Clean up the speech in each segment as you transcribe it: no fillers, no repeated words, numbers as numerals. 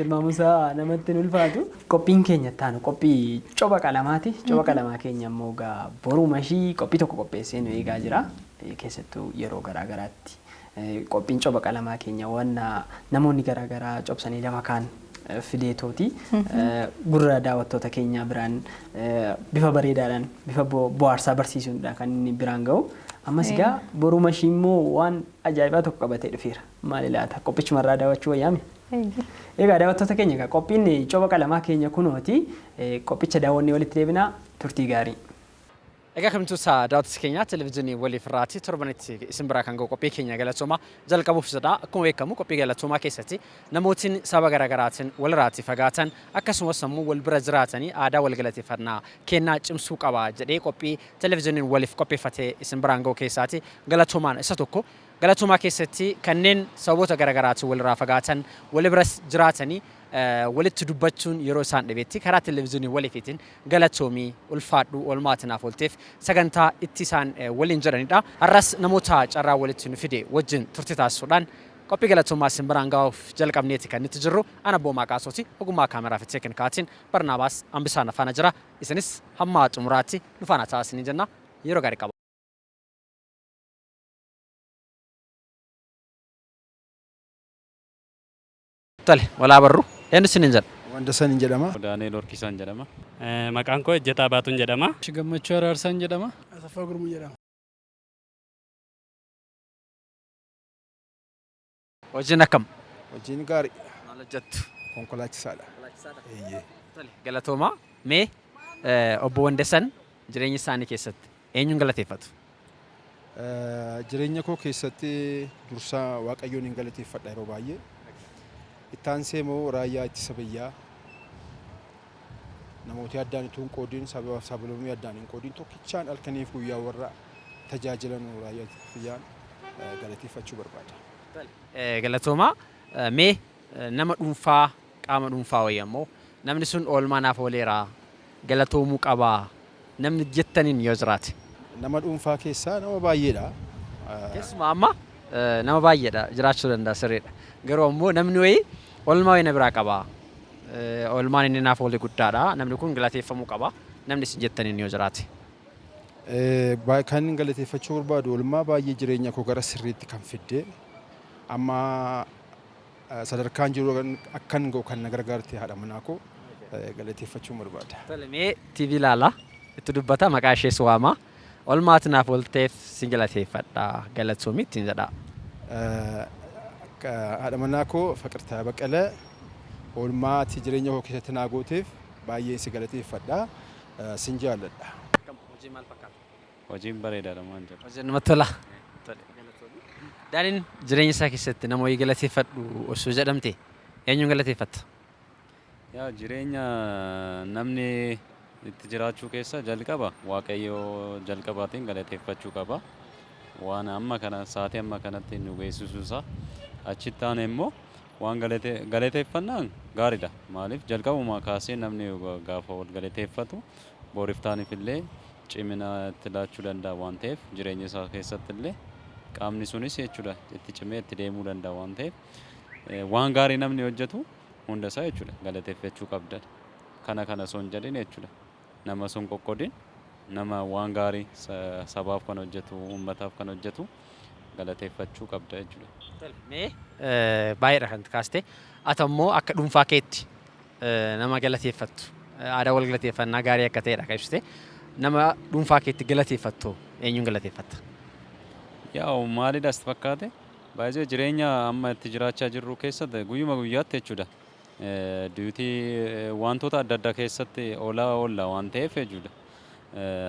Tilmaamusaa namatti hin ulfaatu. Qophiin keenya itti aanu qophii coba qalamaati. Coba qalamaa keenya immoo egaa boruma ishii qophii tokko qopheessee nu eegaa jira. Keessattuu yeroo garaa garaatti qophiin coba qalamaa keenya wanna namoonni garaa garaa cobsanii lafa kaan fideetooti. Gurra daawwattoota keenyaa biraan bifa bareedaadhaan bifa bohaarsaa barsiisuudha kan inni biraan ga'u. Ammas egaa boruma ishii immoo waan ajaa'ibaa tokko qabatee dhufeera. Maali laata? Qophichumarraa daawwachuu wayyaame? Egaa daawwattoota keenya egaa qophiin coba qalamaa keenya kunooti. Qophicha daawwannee walitti deebinaa, turtii gaarii. Egaa kabajamtoota daawwattoota keenya televezyiinii waliif irraati torbanitti isin biraa kan ga'u qophii keenya galatoomaa jalqabuuf jedha. Akkuma beekamu qophii galatoomaa keessatti namootiin saba garaagaraatiin walirraati fagaatan akkasumas ammoo wal bira jiraatanii aadaa wal galateeffannaa kennaa cimsuu qaba jedhee qophii televezyiiniin waliif qopheeffatee isin biraan ga'u keessaati galatoomaan isa tokko. Galatoomaa keessatti kanneen sababoota garaagaraatiin walirraa fagaatan wal bira jiraatanii walitti dubbachuun yeroo isaan dhibetti karaa televezyiinii waliifiitiin galatoomii, ulfaadhu, oolmaa ati naaf oolteef sagantaa itti isaan waliin jedhanidha. Har'as namoota carraa walitti nu fide wajjin turtii taasisuudhaan qophii galatoomaa isin biraan ga'uuf jalqabneeti kan nuti jirru. Ana Abboomaa Qaasooti, ogummaa kaameraa fi teeknikaatiin Barnaabaas Hambisaan faana jira. Isinis hamma xumuraatti nu faana ta'aa isiniin jenna. Yeroo gaarii qaba. Tole, walaa barru. Eenyu isiniin jedha? Wandasan jedhama. Daaneel Horkisaan jedhama. Maqaan koo Ejjetaa Baatuun jedhama. Gammachuu Araarsaan jedhama. Asaffaa Gurmuu jedhama. Hojiin akkam? Hojiin gaarii. Maal hojjettu? Konkolaachisaadha. Eeyyee. Tole, galatoomaa. Mee obbo Wandasan jireenya isaanii keessatti eenyuun galateeffatu? Jireenya koo keessatti dursaa Waaqayyoon hin galateeffadha yeroo baay'ee. Itti aansee immoo raayyaa ittisa biyyaa namooti addaan utuu hin qoodin sabaaf sablammii addaan hin qoodin tokkichaan halkaniif guyyaa warra tajaajilan raayyaa ittisa biyyaan galateeffachuu barbaada. Galatoomaa. Mee nama dhuunfaa qaama dhuunfaa wayii ammoo namni sun oolmaa naaf ooleera galatoomuu qaba namni jettaniin yoo jiraate. Nama dhuunfaa keessaa nama baay'eedha. Keessumaa amma nama baay'eedha jiraachuu danda'a sirriidha. Garuu ammoo namni wayii oolmaa wayii na biraa qaba. Oolmaan inni naaf oole guddaadha. Namni kun galateeffamuu qaba. Namni isin jettaniin yoo jiraate. Kan galateeffachuu barbaadu oolmaa baay'ee jireenya koo gara sirriitti kan fidde amma sadarkaan jiru akkan ga'u kan na gargaarte haadha manaa koo galateeffachuun barbaada. Tole, mee TV ilaala itti dubbata maqaa ishees waama. Oolmaa ati naaf oolteef si galateeffadha galatoomi ittiin jedhaa. Haadha manaa koo Faqirtaa Baqqalee, oolmaa ati jireenya koo keessatti naa gooteef baay'een si galateeffadha. Sin jaalladha. Akkam, hojiin maal fakkaata? Hojiin bareedaadha maal jedhu. Hojiin namatti tola. Tole, galatoomi. Daaniin jireenya isaa keessatti nama wayii galateeffadhu osoo jedhamte eenyuun galateeffatta? Yaa jireenya namni itti jiraachuu keessa jalqaba Waaqayyoo jalqabaatiin galateeffachuu qaba. Waan amma kana sa'aatii amma kanatti nu geessisuu isaa achitti aane immoo waan galateeffannaan gaariidha. Maaliif jalqabumaa kaasee namni gaafa wal galateeffatu boriftaaniif illee cimina itti laachuu danda'a waan ta'eef jireenya isaa keessatti illee qaamni sunis jechuudha itti cimee itti deemuu danda'a waan ta'eef waan gaarii namni hojjetu hunda isaa jechuudha galateeffachuu qabda. Kana kana osoo hin jedhin jechuudha nama osoo hin qoqqoodin nama waan gaarii sabaaf kan hojjetu uummataaf kan hojjetu galateeffachuu qabda jechuudha. Tole, mee baay'eedha kan kaaste. Ati ammoo akka dhuunfaa keetti nama galateeffattu aadaa wal galateeffannaa gaarii akka ta'edha kan ibsite. Nama dhuunfaa keetti galateeffattu eenyuun galateeffatta? Yaa'u maalidha sitti fakkaate? Baay'ee jireenya amma itti jiraachaa jirru keessatti guyyuma guyyaatti jechuudha. Duutii wantoota adda addaa keessatti oolaa oolla waan ta'eef jechuudha.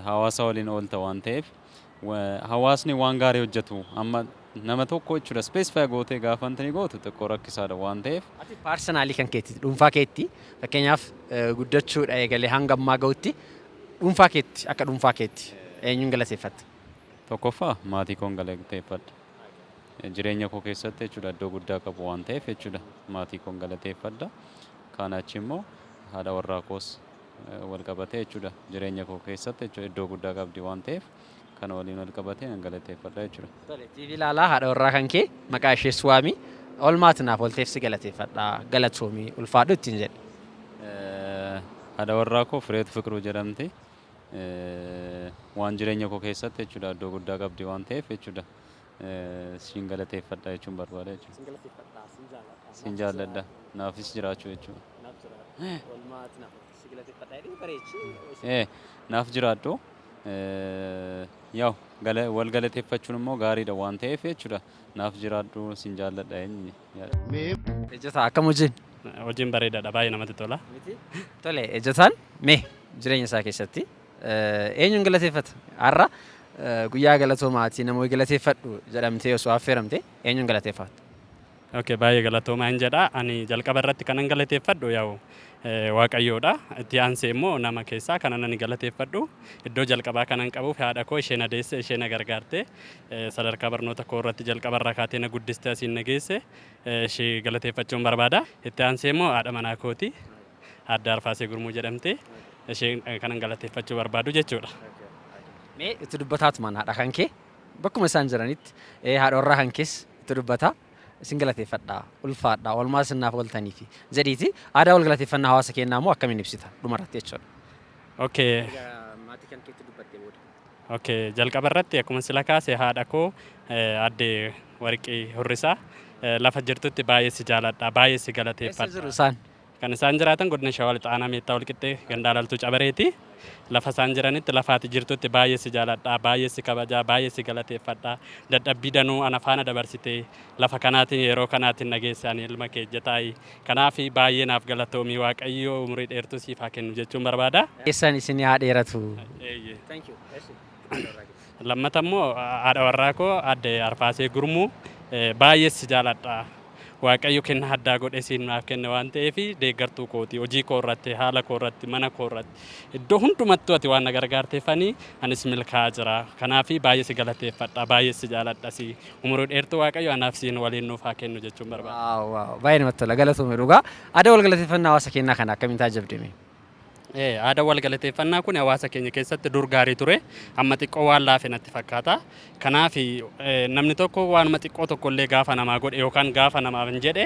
Hawaasa waliin oolta waan ta'eef hawaasni waan gaarii hojjetu amma nama tokko jechuudha specify gootee gaafa wanti gootu xiqqoo rakkisaadha waan ta'eef. Ati personally kan keetti dhuunfaa keetti fakkeenyaaf guddachuudha eegalee hanga ammaa gahutti dhuunfaa keetti akka dhuunfaa keetti eenyuun galateeffatta? Tokkoffaa maatii koon galateeffadha. Jireenya koo keessatti jechuudha iddoo guddaa qabu waan ta'eef jechuudha maatii koon galateeffadha. Kaan achi immoo haadha warraa koos wal qabatee jechuudha jireenya koo keessatti jechuudha iddoo guddaa qabdi waan ta'eef kana waliin wal qabatee nan galateeffadha jechuudha. Tole, TV ilaalaa haadha warraa kan kee maqaa ishees waami. Oolmaa naaf oolteef si galateeffadha, galatoomii, ulfaadhu ittiin jedhe. Haadha warraa koo Fireet Fiqiruu jedhamti. Waan jireenya koo keessatti jechuudha iddoo guddaa qabdi waan ta'eef jechuudha. Siin galateeffadha jechuun barbaada jechuudha. Siin jaalladha. Naafis jiraachuu jechuudha. Naaf jiraadhu. Yaa'u wal galateeffachuun immoo gaariidha waan ta'eef jechuudha. Naaf jiraadhu, siin jaalladha inni. Ejjetaa, akkam hojiin? Hojiin bareedaadha, baay'ee namatti tola. Tole, Ejjetaan mee jireenya isaa keessatti eenyuun galateeffata? Har'a guyyaa galatoomaati, nama galateeffadhu jedhamtee osoo affeeramte eenyuun galateeffatta? Okay, baay'ee galatoomaa hin jedha. Ani jalqaba irratti kanan galateeffadhu yaa'u Waaqayyoodha. Itti aansee immoo nama keessaa kanan ani galateeffadhu iddoo jalqabaa kanan qabuuf haadha koo, ishee na deesse, ishee na gargaarte, sadarkaa barnoota koo irratti jalqaba irraa kaatee na guddiste, asiin na geesse, ishee galateeffachuun barbaada. Itti aansee immoo haadha manaa kooti. Aadde Arfaasee Gurmuu jedhamti. Ishee kanan galateeffachuu barbaadu jechuudha. Mee itti dubbataatumaan haadha kan kee bakkuma isaan jiranitti, haadha warraa kan kees itti dubbataa, isin galateeffadha, ulfaadha, oolmaa isin naaf ooltaniifi jedhiiti, aadaa wal galateeffannaa hawaasa keenyaa immoo akkamiin ibsita dhumarratti jechuudha? Okay. Maatii kan keetti dubbattee booda. Okay, jalqaba irratti akkuma sila kaase haadha koo aadde Warqii Hurrisaa lafa jirtutti baay'ee si jaaladha, baay'ee si Eessa galateeffadha. jiru isaan? Kan isaan jiraatan godina Shawaa Lixa Aanaa Meettaa Walqixxee ganda Alaltuu Cabareeti. Lafa isaan jiranitti, lafa ati jirtutti baay'ee si jaaladha, baay'ee si kabajaa, baay'ee si galateeffadha. Dadhabbii danuu ana faana dabarsitee lafa kanaatiin yeroo kanaatiin na geesse, ani ilma kee Ejjetaayi. Kanaaf baay'ee naaf galatoomii, Waaqayyo umurii dheertuu siif haa kennu jechuun barbaada. Keessan isin haa dheeratu. Eeyyee. Lammata immoo haadha warraa koo aadde Arfaasee Gurmuu, baay'ee si jaaladha. Waaqayyo kennaa addaa godhee siin naaf kenne waan ta'eef deeggartuu kooti. Hojii koo irratti, haala koo irratti, mana koo irratti, iddoo hundumattuu ati waan na gargaarteefani anis milkaa'aa jira. Kanaaf baay'ee si galateeffadha, baay'ee si jaaladha si. Umurii dheertuu Waaqayyo anaaf siin waliin nuuf haa kennu jechuun barbaada. Wow wow, baay'ee namatti tola, galatoomi dhugaa. Aadaa wal galateeffannaa hawaasa keenyaa kana akkamiin taajjabde mee? Aadaan wal galateeffannaa kun hawaasa keenya keessatti dur gaarii ture. Amma xiqqoo waan laafe natti fakkaata. Kanaaf namni tokko waanuma xiqqoo tokko illee gaafa namaa godhe yookaan gaafa namaaf hin jedhe,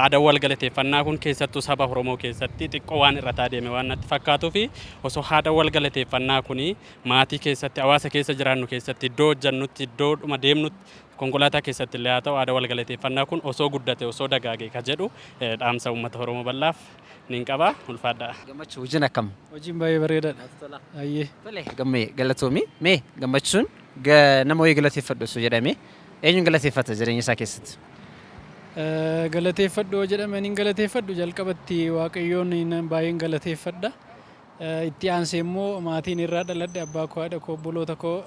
aadaan wal galateeffannaa kun keessattuu saba Oromoo keessatti xiqqoo waan irrataa deeme waan natti fakkaatuu fi osoo aadaan wal galateeffannaa kun maatii keessatti, hawaasa keessa jiraannu keessatti, iddoo hojjannutti, iddoodhuma deemnutti, konkolaataa keessatti illee haa ta'u, aadaa wal galateeffannaa kun osoo guddate, osoo dagaage ka jedhu dhaamsa uummata Oromoo bal'aaf nin qaba. Ulfaadhaa. Gammachuu, hojiin akkam? Hojiin baay'ee bareedaadha. Baay'ee. Tole Gammee, galatoomi. Mee Gammachuun nama wayii galateeffadhu osoo jedhamee eenyuun galateeffata jireenya isaa keessatti? Galateeffadhu yoo jedhame nin galateeffadhu jalqabatti Waaqayyoon baay'een galateeffadha. Itti aansee immoo maatiin irraa dhaladhe, abbaa koo, haadha koo, obboloota koo,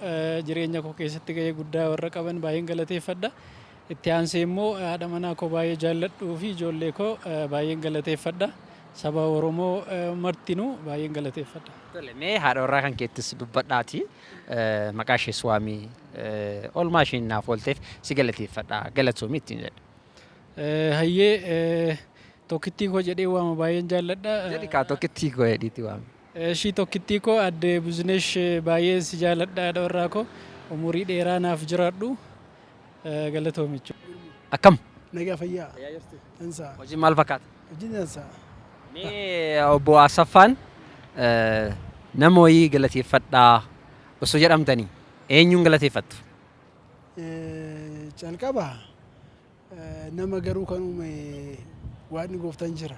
jireenya koo keessatti gahee guddaa warra qaban baay'een galateeffadha. Itti aansee immoo haadha manaa koo baay'ee jaalladhuu fi ijoollee koo baay'een galateeffadha. Saba Oromoo martinuu baay'een galateeffadha. Tole, mee haadha warraa kan keettis dubbadhaati, maqaa ishees waamii, oolmaa isheen naaf oolteef si galateeffadha, galatoomi ittiin jedhe. Hayyee, tokkittii koo jedhee waama, baay'een jaalladha. Jedhi kaa, tokkittii koo jedhiitti waami. Ishii tokkittii koo aadde Buzinesh, baay'een si jaalladha, haadha warraa koo, umurii dheeraa naaf jiraadhu, galatoomi jechuudha. Akkam? Nagaa, fayyaa. Dansaa. Hojiin maal fakkaata? Hojiin dansaa. Mee obbo Asaffaan, nama wayii galateeffadhaa osoo jedhamtanii eenyuun galateeffattu? Calqaba nama garuu kan uume Waaqni gooftaan jira.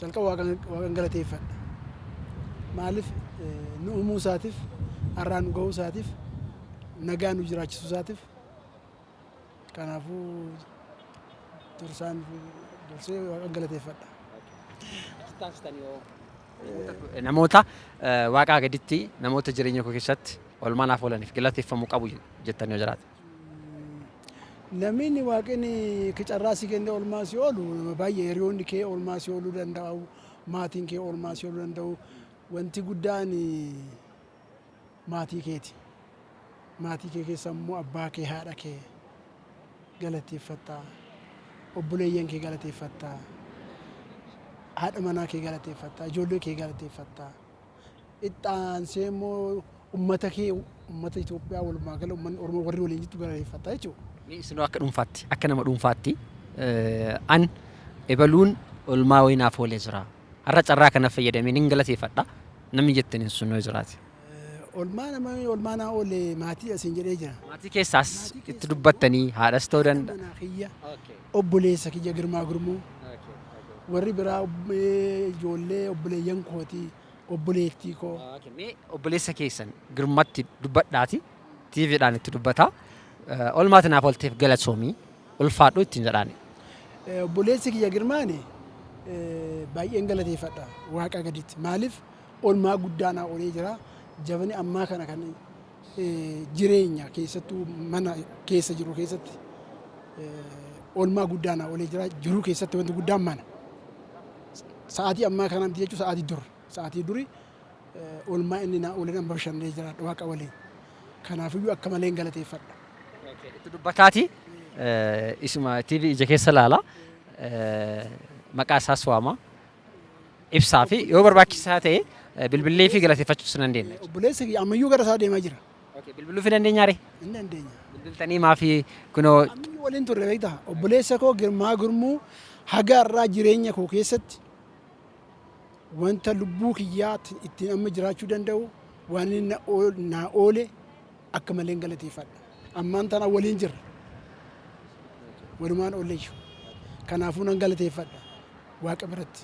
Calqaba Waaqan galateeffadha. Maaliif, nu uumuu isaatiif, har'aa nu gahuu isaatiif, nagaa nu jiraachisuu isaatiif. Kanaafuu dursaan dursee Waaqan galateeffadha. Namoota Waaqaa gaditti namoota jireenya koo keessatti oolmaa naaf oolaniif galateeffamuu qabu jettan yoo jiraate. Namni Waaqni carraa si kennee oolmaa si oolu nama baay'ee, hiriyoonni kee oolmaa si ooluu danda'u, maatiin kee oolmaa si ooluu danda'u. Wanti guddaan maatii keeti. Maatii kee keessa immoo abbaa kee, haadha kee galateeffatta. Obboleeyyan kee galateeffatta. Haadha manaa kee galateeffatta. Ijoollee kee galateeffatta. Itti aansee immoo uummata kee, uummata Itoophiyaa, walumaa gala uummanni Oromoo warri waliin jirtu galateeffatta jechuudha. Mee isinoo akka dhuunfaatti, akka nama dhuunfaatti An ebaluun olmaa wayii naaf oolee jira. Har'a carraa kana fayyadamee nin galateeffadha. Namni jettaniin sun yoo jiraate. Olmaa nama olmaa naa oole maatii asiin jedhee jira. Maatii keessaas itti dubbattanii haadhas ta'uu danda'a. Manaa kiyya, obboleessa kiyya Girmaa Gurmuu, warri biraa ijoollee obboleeyyan kootii, obboleettii koo. Mee obboleessa keessan Girmatti dubbadhaati TVdhaan itti dubbata. Olmaati naaf oolteef galatoomii, ulfaadhu ittiin jedhaani. Obboleessi kiyya Girmaani baay'een galateeffadha Waaqa gaditti. Maaliif olmaa guddaa naa oolee jira. Jabani ammaa kana kan jireenya keessattuu mana keessa jiru keessatti olmaa guddaa naa oolee jira. Jiruu keessatti wanti guddaan mana. Sa'aatii ammaa kana miti jechuun sa'aatii dur. Sa'aatii duri olmaa inni naa oolee nama bashannanee jiraadha Waaqa waliin. Kanaafiyyuu akka malee hin galateeffadha. Itti dubbataati isuma TV ija keessa laala, maqaa isaas waama. Ibsaa fi yoo barbaachisaa ta'e bilbillee fi galateeffachuus ni dandeenya. Obboleessi kiyya ammayyuu gara isaa deemaa jira. Bilbiluu fi dandeenyaa ree? Hin dandeenya. Bilbiltanii maafi kunoo. Ammayyuu waliin turre beektaa? Obboleessa koo Girmaa Gurmuu haga har'aa jireenya koo keessatti wanta lubbuu kiyyaa ittiin amma jiraachuu danda'u waan inni naa oole akka malee galateeffadha. Ammaan tana waliin jirra. Walumaan oolleeyyu. Kanaafuu nan galateeffadha. Waaqa biratti.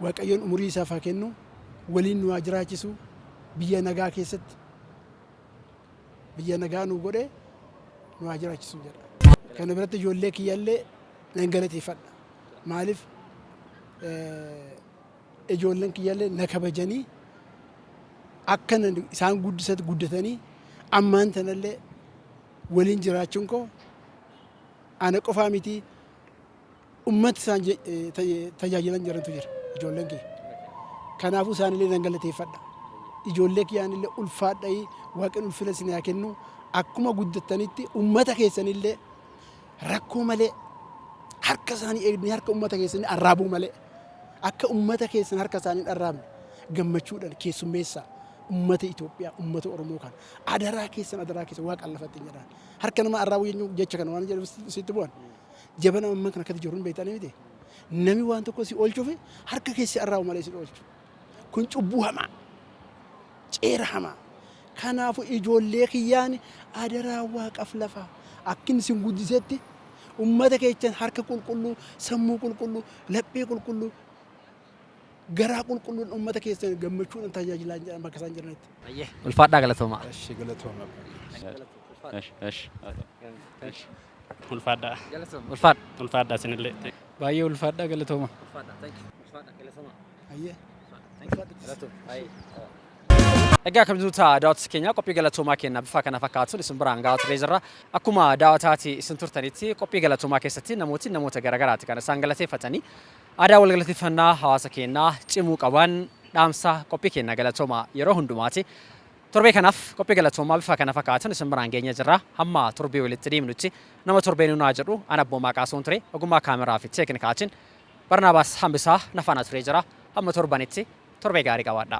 Waaqayyoon umurii isaaf haa kennu. Waliin nu haa jiraachisu. Biyya nagaa keessatti biyya nagaa nu godhe nu haa jiraachisu jedha. Kana biratti ijoollee kiyyallee nan galateeffadha. Maaliif ijoolleen kiyyallee na kabajanii akka isaan guddisatti guddatanii ammaan tanallee waliin jiraachuun koo ana qofaa miti, ummata isaan tajaajilan jirantu jira ijoolleen kiyya. Kanaafuu isaanillee nan galateeffadha. Ijoollee kiyyaanillee ulfaadhayii, Waaqni ulfina isin haa kennu, akkuma guddattanitti ummata keessanillee rakkoo malee harka isaanii eegdanii harka ummata keessanii arraabuu malee akka ummata keessan harka isaanii hin arraabne gammachuudhaan keessummeessaa ummata Itoophiyaa, ummata Oromoo kana adaraa keessan, adaraa keessan Waaqaan lafatti hin jedhaan. Harka nama arraabuu jechuun jecha kana waan jedhu sitti bu'an. Jabana ammaa kana akkatti jiru hin beektanii miti. Nami waan tokko si oolchuuf harka keessi arraabu malee si oolchu. Kun cubbuu hamaa. Ceera hamaa. Kanaafuu ijoollee kiyyaan adaraa Waaqaf lafaa akkin isin guddisetti ummata keessan harka qulqulluu, sammuu qulqulluu, laphee qulqulluu, garaa qulqulluun ummata keessan gammachuudhaan tajaajilaa jedhan bakka isaan jiranitti. Ayyee, ulfaadhaa, galatoomaa. Eshi, galatooma. Esh, esh. Esh. Ulfaadhaa. Ulfaadha. Ulfaadhaa isinillee. Baay'ee ulfaadhaa, galatooma. Ayyee. Egaa kabajamtoota daawwattoota keenya, qophii galatoomaa keenya bifa kana fakkaatuun isin biraan gahaa turee jirra. Akkuma daawwataati isin turtanitti qophii galatoomaa keessatti namooti namoota garaagaraati kan isaan galateeffatanii. Aadaa wal galateeffannaa hawaasa keenyaa cimuu qaban dhaamsa qophii keenya galatoomaa yeroo hundumaati. Torbee kanaaf qophii galatoomaa bifa kana fakkaatuun isin biraan geenye jirra. Hamma torbee walitti deemnutti nama torbee nunaa jedhu ana Abboomaa Qaasuun ture, ogummaa kaameraa fi teeknikaatiin Barnaabaas Hambisaa nafaana turee jira. Hamma torbanitti torbee gaarii qabaadhaa.